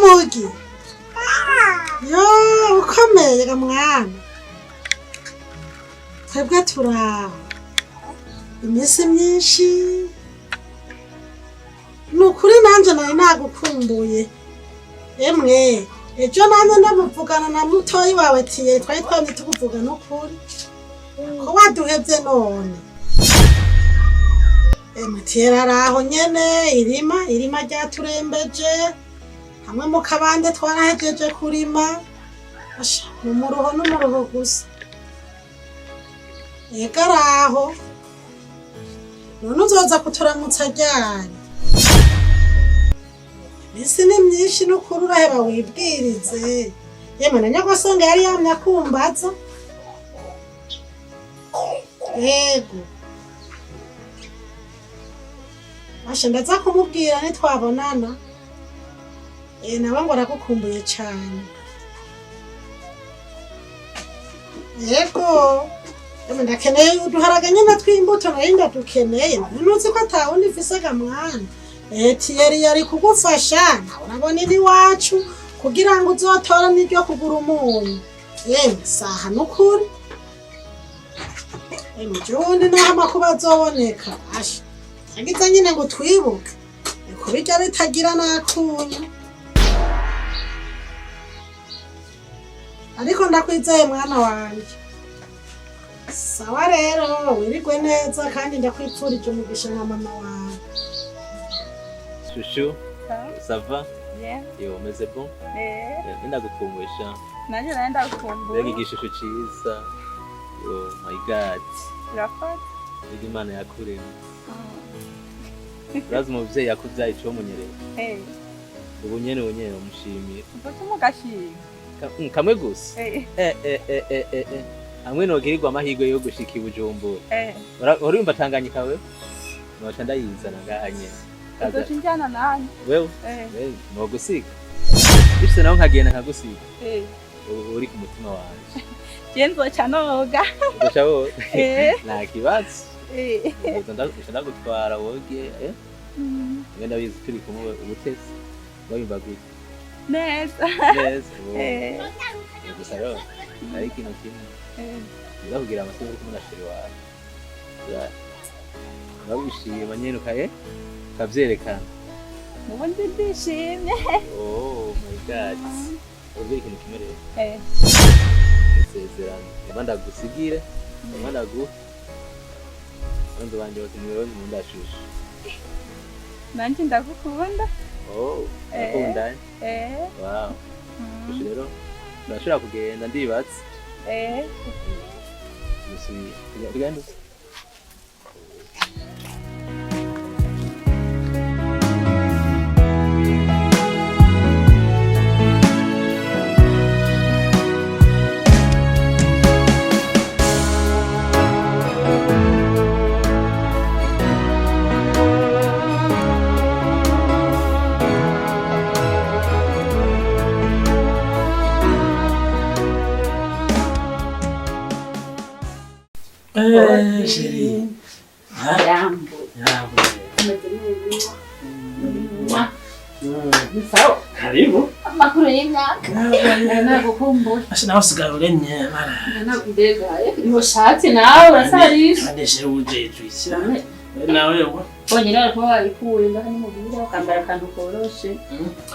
Mugi. Yo, ukomeye ga mwana. Twebwe turaho. Iminsi myinshi. Ni ukuri nanjye nari nagukumbuye. Emwe, ejo nanjye ndamuvugana na mutoyi wawe tiye twari twamye tukuvuga n'ukuri. Ko waduhevye none. Emwe tiyeri araho nyene irima, irima ryaturembeje. Hamwe mu kabande twarahejeje kurima. Asha, ni umuruho n'umuruho gusa. Ego araho. None uzoza kuturamutsa ryari? Iminsi ni myinshi n'ukuri uraheba wibwirize. Yemwe na nyogosenge yari yamye akumbaza. Yego. Asha ndaza kumubwira nitwabonana. Eh nawe ngo aragukumbuye cane. Yego. Yemwe ndakeneye uduharage nyene tw'imbuto nari ndadukeneye. None uzi ko atawundi mfise ga mwana. Eh Thierry yari kugufasha nawe urabona iri iwacu kugira ngo uzotore n'iryo kugura umunyu. Yemwe saha n'ukuri. Emwe ejobundi naho amakuba azoboneka. Asha yagize nyine ngo twibuke. Ni kubirya bitagira n'akunyu. Ariko ndakwizeye mwana wanje. Sawa rero wirigwe neza kandi ndakwipfurije umugisha nka mama wawe. Chouchou, ça va? Bien. Yo, umeze bon? Eh, Ndagukumbuye sha. nanjye nari ndagukumbuye. Mbega igishusho ciza. Yo, my God. Birafata. Mbega Imana yakuremye. Urazi umuvyeyi yakuvyaye ico munyerera. Eh, Ubu nyene umushimira. uzoca umugashima. Kamwe gusa. Eh, Eh eh eh eh eh eh. Hamwe nogirirwa amahirwe yo gushika i Bujumbura. eh, Urumva Tanganyika wewe? Noca ndayizana ngaha nyene. Kaza. uzoca injyana nanjye. Wewe, Eh, wewe nogusiga. Bifise naho nkagenda nkagusiga. eh, Ubu uri ku mutima wanje. je nzoca noga. Uzoca wowe. Eh, Nta kibazo. eh. Uza ndagutwara woge, eh? Mm, Ngenda bizi turi kumwe ubutesi. Wabimba gute? neza. Neza. Oh. Eh, Gusa rero hari ikintu kimwe. eh, Uza kugira amasibe uri kumwe na chéri wawe. Urabishima nyene ukaye ukavyerekana. ubundi ndishimye. Oh my God. Ubwira ikintu kimwe rero. Eh, Isezerano. Ngomba ndagusigire, ngomba ndaguhe. Abanzi banje bose ni wewe nkunda shushu. nanjye ndagukunda. Oh, Eh. ndakunda. Eh, Wow. mm, Shushu rero turashobora kugenda ndibatse. eh. Gusa tugende. Eh, chérie. Jambo. Jambo. Umeze neza? Ni sawa. Karibu. Amakuru y'imyaka. Nagukumbuye. Asha nawe usigaye uremye mara. Mbega ntiwashatse nawe urasarisha. Aneshe ujejwe ishyira. Nawe we. Bonyine bari kuba babikuye ngaha ni mubwira ukambara akantu koroshe.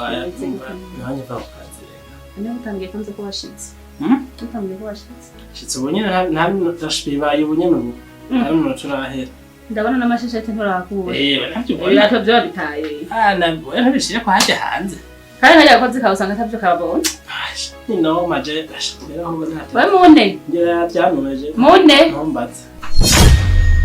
Aya, nanjye mva ku kazi reka. Niba utangiye kunze ko washitse. Hmm? Utangiye ko washitse. Shitse ubu nyene nta bibaye ubu nyene ubu. Nta n'umunota urahera. Ndabona n'amashesheti nturakura. Eh, ntabyo ubona. Ibirato byo babitaye. Ah, nabwo ntabishire ko haje hanze. Kandi hariya abakozi kawe usanga atabyo kabonye. Asha, ni no maje. Asha, rero aho ubona We mune. Ngira byanumeje. Mune. Ntumbaze.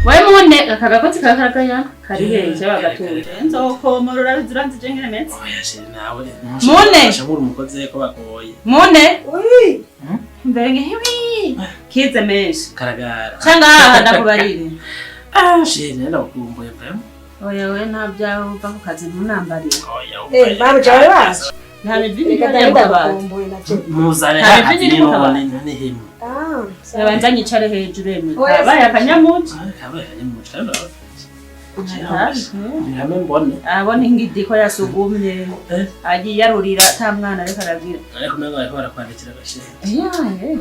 We mune. Aka gakozi kawe karagaya. Kari heje bagatura. Nzokomora urabizi uranzi je ngene meze. Oya, chérie nawe. Mune. Asha, umukozi ko bagoye. Mune. Ui, Mbenge hiwi. Kize menshi. Karagara. Cyangwa aha ndakubarire. Ah, chérie ndagukumbuye vraiment. Oya we nta byawe uva ku kazi ntunambarire. Oya, eh babuja bari baje. Nta mivinyo Reka iri mu kabati. ndagukumbuye na je. Muzane Nta hafi mivinyo iri mu kabati. none ni himwe. Ah, Abanza nyicare hejuru emwe. Oya, Kabaye akanyamuco. Ah, kabaye akanyamuco. Ni hamwe mbone. Abona ingidi ko yasugumye. Agiye yarurira ata mwana ariko arabwira. Ariko umengo bariko barakwandikira agashinga. Yeah.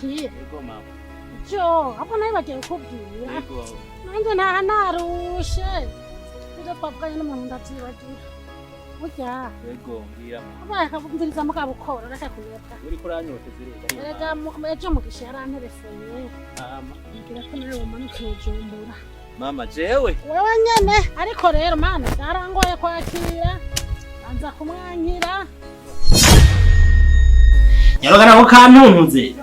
Yego mama. Jo, hapo nawe bagiye kukubwira. Yego. Nanjye nta narushe. Ibyo twavuganye n'umuntu ndavyibagira. Burya. Yego mbwira mama. Abaye akabumviriza mugabo ukora reka kuneka. Uriko uranyoteza rero. Erega ejo Mugisha yaranterefone. Mama. Ambwira ko nawe womanuka i Bujumbura. Mama jewe. Wewe nyene, ariko rero mana byarangoye kwakira. Banza kumwankira. Nyaroga nako kantuntuze.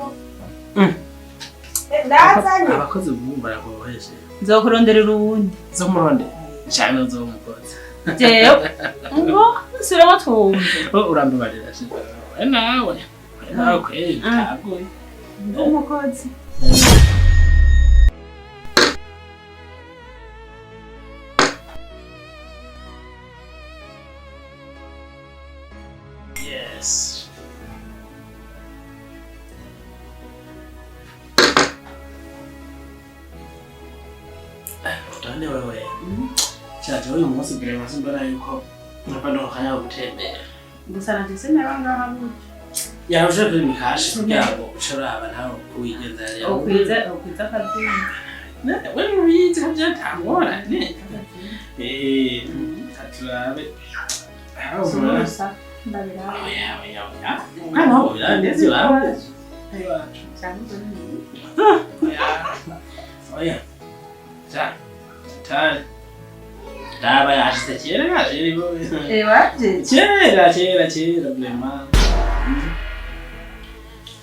Ndazanye. Abakozi ubu baragoheshe. Nzokuronderera uwundi. Zo muronde. Cyane uzomukoza. Jewe ngo nsubiremo twumve. Oh, urambabarira shit. We nawe. We nawe kweli bitagoye. Ndi umukozi. Yes. None wewe. Chaje uyu munsi vraiment simbona yuko nkaba ndonka ko gutembera. Gusa nanje sinaba ngaha burya. Yarushe kuri mikashi kugira ngo uce uraba nawe kuwigenza rero. Ukwiza ukwiza akabyinyo. Wewe ubizi ko byatangorane. Eh, turabe. Aho Sumusa ndabira. Oya, oya, oya. Hano birandeze iwawe. Iwacu. Oya. Oya. Ta. Ta. Daba yashize kera yashiri. Eh waje. Kera kera kera vraiment.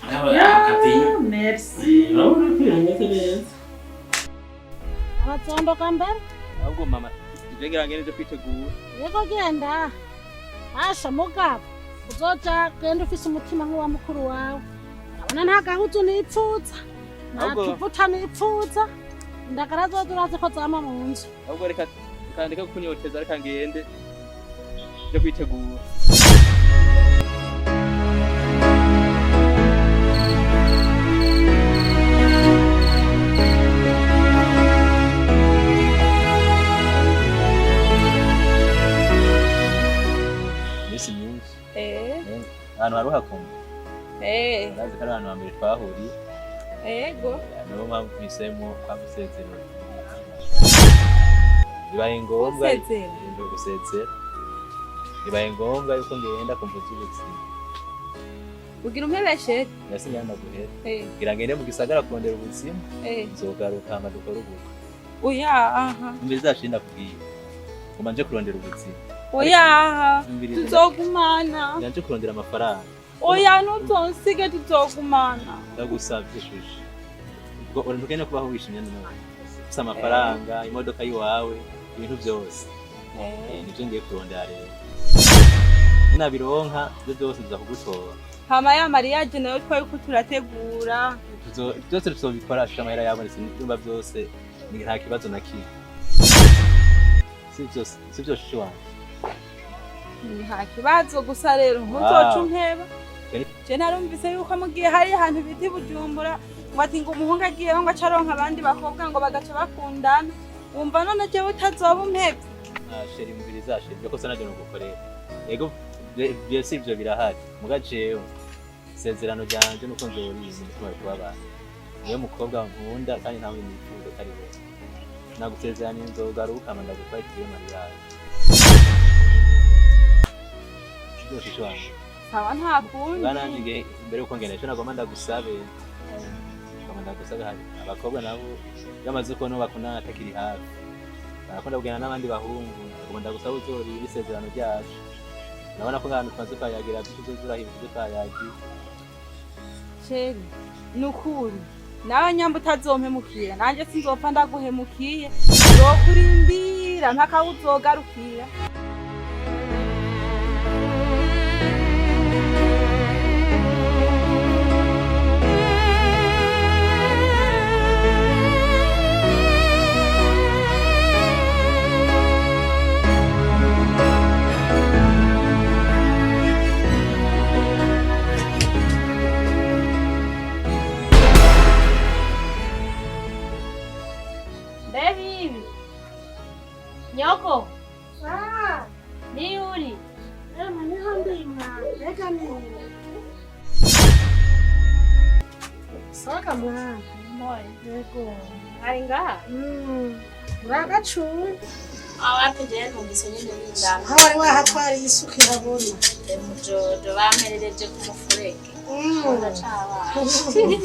Daba akapinya. Merci. Urabona ko ibintu bimeze neza. Abatsondo mbere. Ahubwo mama ije ngira ngene nje kwitegura. Yego genda. Asha mugabo. Uzoja genda ufise umutima nk'uwa mukuru wawe. Urabona nta gahuzu nipfuza. Nta tuvuta nipfuza. Indagara zoza urazi ko zama mu nzu. Ahubwo reka kandika kunyoteza reka ngende nje kwitegura. Iminsi myinshi. Ahantu hari uhakoma. Urazi ko ari ahantu hambere twahuriye. Yego. Niyo mpamvu mpisemo kwagusezerera. Bibaye ngombwa gusezera. Bibaye ngombwa yuko ngenda kumva ubuzima. Ugira umpebeshe? Mbese ngenda guhera. Ngira ngende mu gisagara kurondera ubuzima. Nzogaruka hama dukore ubukwe. Oya aha. Umviriza shinda kubwiye. Ngoma nje kurondera ubuzima. Oya aha. Tuzogumana. Ngira nje kurondera amafaranga. Oya ntuzonsige tuzogumana. Ndagusavye shusho. Ubwo ntukene kubaho wishimye none. Ufise amafaranga, imodoka yiwawe, ibintu byose. Nivyo ngiye kurondera rero. Ninabironka ibyo byose nza kugutora. Hama ya mariage nayo twari ko turategura. Byose tuzobikora ashika amahera yabonetse n'ibyumba byose ni nta kibazo na kimwe. Si byose shusho wanje. Nta kibazo gusa rero ntuzoca umpeba. Je narumvise yuko mugiye hari ahantu bita Bujumbura ngo ati ngo umuhungu agiyeho ngo acaronka abandi bakobwa ngo bagaca bakundana. Wumva none jewe utazoba umpevye. Sheri mviriza sheri ibyo kosa navyo nogukorera. Yego byose ivyo birahari. Muga jewe isezerano ryanje nuko nzoririnda umutima kubabana. Niwe mukobwa nkunda kandi nta wundi nifuza atari wewe. Nagusezeraniye nzogaruka hama ndagutwara ikiyo mariage. Shusho wanje. Sawa nta kundi. Bana nje imbere yuko ngenda ico nagomba ndagusabe. Ngomba ndagusaba hari abakobwa nabo iyo bamaze kubona uwo bakundana atakiri hafi barakunda kugenda n'abandi bahungu. Ngomba ndagusaba uzorira isezerano ryacu. Urabona ko ahantu tumaze kuhayagira byinshi, uzoza urahira ibyo twayagiye. Chéri, nukuri nawe nyamba utazompemukira, nanjye sinzopfa ndaguhemukiye. Nzokurindira mpaka aho uzogarukira. Mbe bibi nyoko? Ah, ni uri? Ema niho ndima, mbega ni soka mwana. Yego. Ari ngaha? Uragacuye. Awapi, jewe numvise nyene nindana. Aho wari wahatwariye isuka irabona. Mujojo bamperereje ku mufurege. Ndacabaye.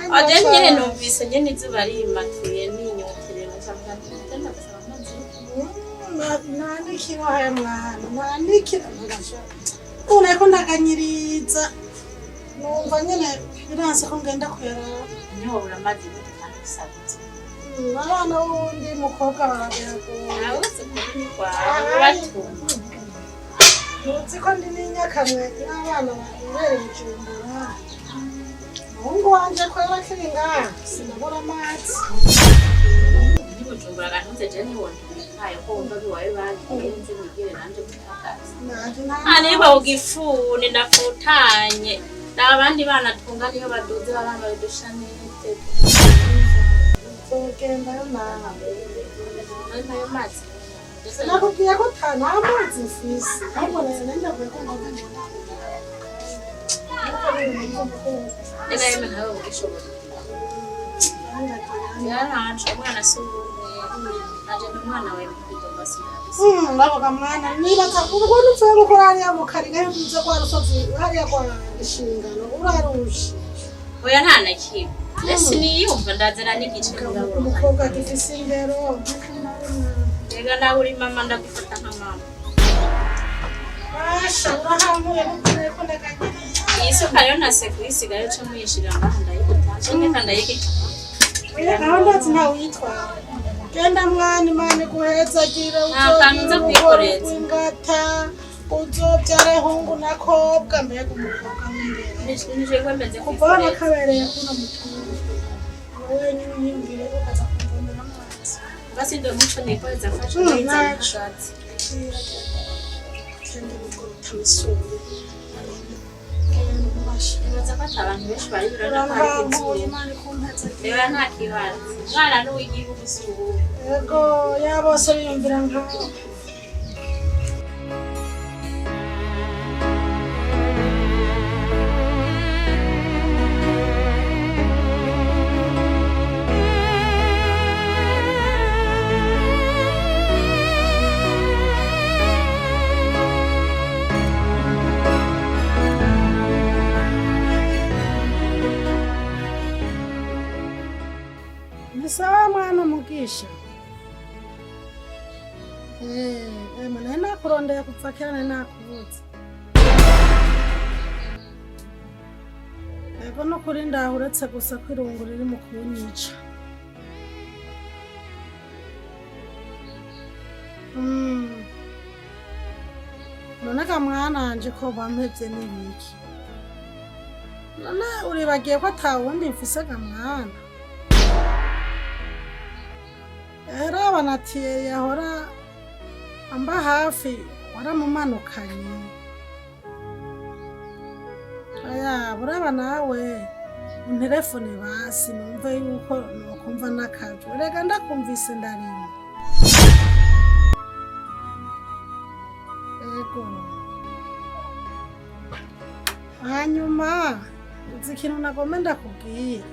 Ema, Aje nyene numvise nyene izuba rimatuye ninyoterewe, ncavuga nti ndagenda gusaba amazi. Nta n'ikiro he mwana, nta n'ikiro. Ubu nariko ndaganyiriza, numva nyene biranse ko ngenda kuyaraba. Ntihobura amazi gute kandi usabutse? Abana b'uwundi mukobwa barabiragora. Nawuzi kuri kwawe batuma. Ntuzi ko ndi n'inyakamwe n'abana baribera Bujumbura. Umuhungu wanje ko yaba akiri ngaha sinabura amazi. Ndi Bujumbura gantuze je ntiwondumikaye ko wumva biwawe bagiye nze nigire nanje gutakaza. Nanje nta Haniba ugifuni ndafutanye. N'abandi bana tungana iyo baduze baba bambaye udushanete. Nzogendayo nawe. Nayo mazi. Nakubwiye ko nta mazi mfise, ahubwo rero ndavuye ko ngomba. Reka yemwe nawe ubishoboye. Yaranje umwana si uwumwe. Nanje ndi umwana wawe mukugomba sinabisa. Ndavuga mwana, nibaza ubwo nupfuye gukora hariya mu kariga yuzuze kwa rusozi hariya kwa gishingano urarushe. Oya, nta na kimwe. Ese niyumva ndazana n'igice mugabo. Umukobwa agifise indero. Rega nawe uri mama, ndagufata nka mama. Basha, urahambuye kuko ko ndaganyiriza. Iyi suka rero nase kuyisigayo ca muyishira ngaha ndayiguta. Ndeka ndayigita. Oya, gahunda ati ntawe uyitwara. Genda mwana, Imana iguhezagire. Nta kantu nza kwikoreza. Ingata uzobyare hungu na kobwa. Mbega umukobwa w'imbere! Nije kwemeze Kuva aho kwikoreza. nakabereye kuno mutumba, wenyine unyumvire ukaza kumvomera amazi. Basi ndo muco nikoreza afashe ndayizana Naco. hagati. Kenda gukubita misuri. Nibaza ko ata abantu benshi bari birana ko hari Urampankuye, izuba. Imana ikumpezagire. Reba nta kibazo. Umwana n'uw'igihugu si uwuwe. Yego, ya bose biyumvira nkawe. Ni sawa mwana Mugisha. Emwe nari nakurondeye kuva kera, nari nakubuze. Ego nukuri ndaho, uretse gusa ko irungu riri mu kunyica. None ga mwana wanje, ko bampevye n'ibiki? None uribagiye ko ata wundi mfise ga mwana? Raba na Thierry yahora amba hafi waramumanukanye. Aya, buraba nawe unterefone basi numve yuko nokumva n'akajwi. Rega ndakumvise ndarima. Ego. Hanyuma uzi ikintu nagomba ndakubwira?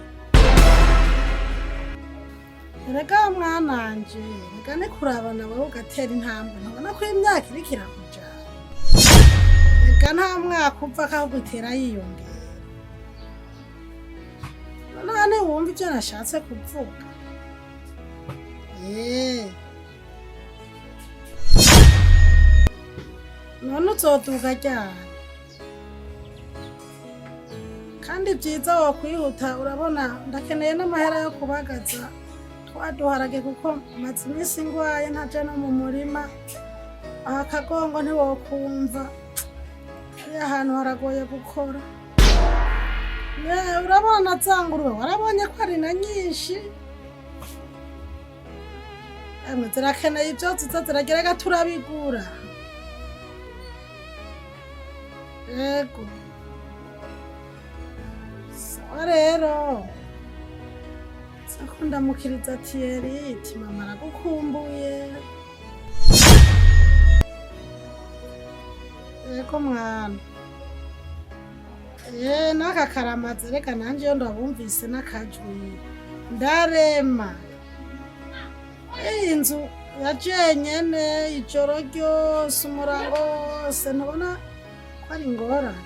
Erega mwananje, rega ni kuraba nawe ugatera intambwe. Ntubona ko imyaka iriko irakujana? Rega nta mwaka upfa ahubwo itera yiyongera. Ntiwumva ibyo nashatse kuvuga. Eh. None uzoduga ryari? Kandi byiza wokwihuta, urabona ndakeneye n'amahera yo kubagaza twaduharage, kuko maze iminsi ngwaye ntaja no mu murima. Aha akagongo ntiwokumva, hariya ahantu haragoye gukora. Urabona za ngurube warabonye ko ari na nyinshi. Emwe zirakeneye ibyo ziza ziragerega, turabigura. Yego, sawa rero, ndamukiriza Thierry iti mama aragukumbuye. Yego mwana. N'aka karamaze, reka nanjye iyo ndabumvise n'akajwi ndarema. Iyi nzu ya jenyene ijoro ryose, umurango wose, ntubona ko ari ingorane?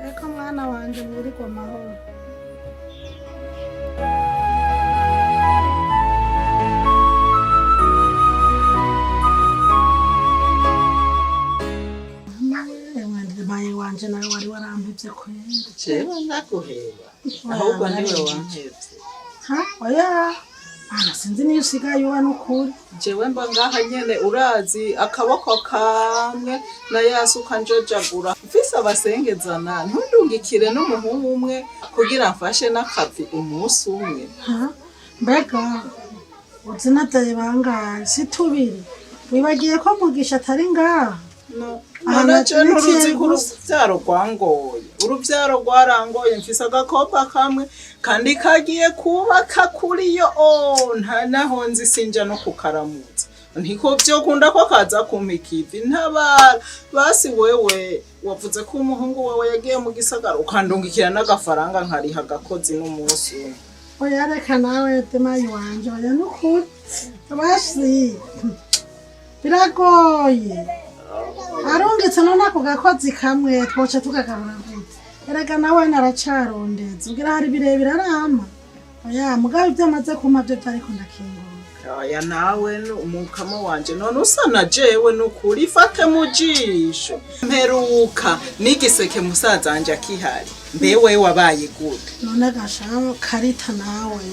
Eko mwana wanje, mwirirwe amahoro. Mayi wanje, nawe wari warampevye kwera. Jewe ndaguheba, ahubwo niwe wampevye. Ha, oya mana, sinzi niyo usigaye uba n'ukuri. Jewe mba ngaha nyene, urazi akaboko kamwe na yasuka njojagura, mfise abasengezana. Ntundungikire n'umuhungu umwe kugira mfashe n'akavi umunsi umwe? Ha, mbega uzi navyaye bangahe? Si tubiri? Wibagiye ko Mugisha atari ngaha? Aha. None je nturuzi ko Thierry. Uruvyaro rwangoye, uruvyaro rwarangoye. Mfise agakobwa kamwe kandi kagiye kubaka kuri yo. Oh, nta naho nzi, sinja no kukaramutsa, ntiko vyokunda ko kaza kumpa ikivi. Ntabara basi, wewe wavuze ko umuhungu wawe yagiye mu gisagara, ukandungikira n'agafaranga nkariha agakozi n'umunsi umwe. Oya, reka nawe demayi wanje, oya n'ukuri basi biragoye. Arungitse none ako gakozi kamwe twoca tukagarura gute? Erega nawe naracarondeza, ugira hari birebire arama. Oya, mugabo ibyo amaze kumpa byo vyariko ndakingura. Oya nawe ni umukama wanje, none usa na jewe nukuri, ifate mu jisho. Mperuka n'igiseke musaza wanje akihari. Mbe we wabaye gute? None gasha Karita, nawe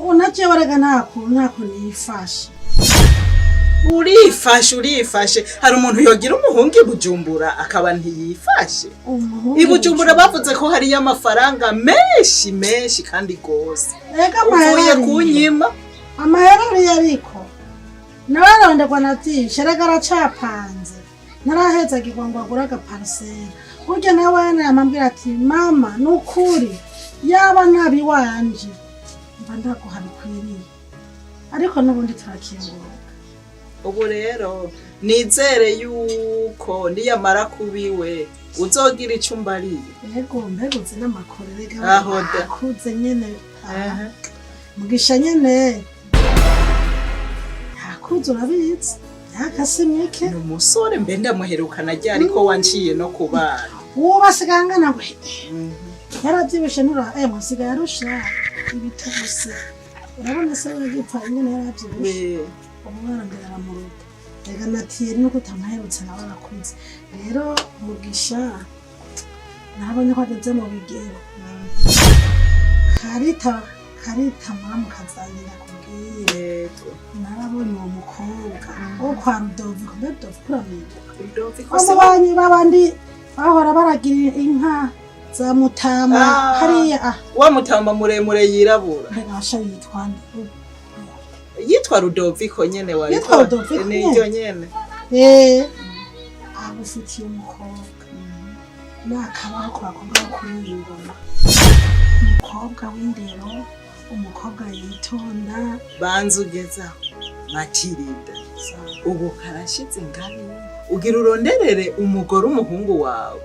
unajewe rega, ntako nifashe. Urifashe, urifashe. Hari umuntu yogira umuhungu i Bujumbura akaba ntiyifashe? Umuhungu? I Bujumbura bavuze ko hariyo amafaranga menshi menshi kandi gose. Ega uvuye amahera ariyo. Kunyima. Amahera ariyo, ariko nawe aronderwa na byinshi. Erega aracapanze, ntarahezagirwa ngo agure agaparisera. Burya nawe yamambwira ati mama, ni ukuri yaba nabi wanje mba ndaguha bikwiriye, ariko n'ubundi turakinguruka. Ubu rero nizere yuko niyamara kubiwe uzogira ico umbariye. Yego, mbega uzi n'amakuru erega. Aho da. Akuze nyene. Ah, Mugisha nyene akuze, urabizi yakase mike. Ni umusore. Mbe ndamuherukana ryari ko wanciye no ku bana? Uwo basigaye angana we, yarabyibushe nura, musigaye arusha ibitose. Urabona se wagipfa ingene yarabyibushe? Umwana mbere aramuruta. Rega na Thierry nuko utamuherutse, nawe arakuze. Rero Mugisha nabonye ko ageze mu bigero. Karita, Karita, muramukazi ndakubwire. Yego. Narabonye uwo mukobwa wo kwa Rudoviko. Mbe Rudoviko uramwibuka? Rudoviko se? Amubanyi babandi bahora baragira inka za Mutama. Ah. Hariya, ah. Wa mutama muremure yirabura? Mbega washa yitwa nde? Yitwa Rudoviko nyene wa. Yitwa Rudoviko niryo nyene. Agufitiye umukobwa nakabaho ku bakobwa bo kuri iyi ngoma, umukobwa w'indero, umukobwa yitonda. Banza ugezaho Matilda, ubu karashize ingani ugira uronderere umugore umuhungu wawe?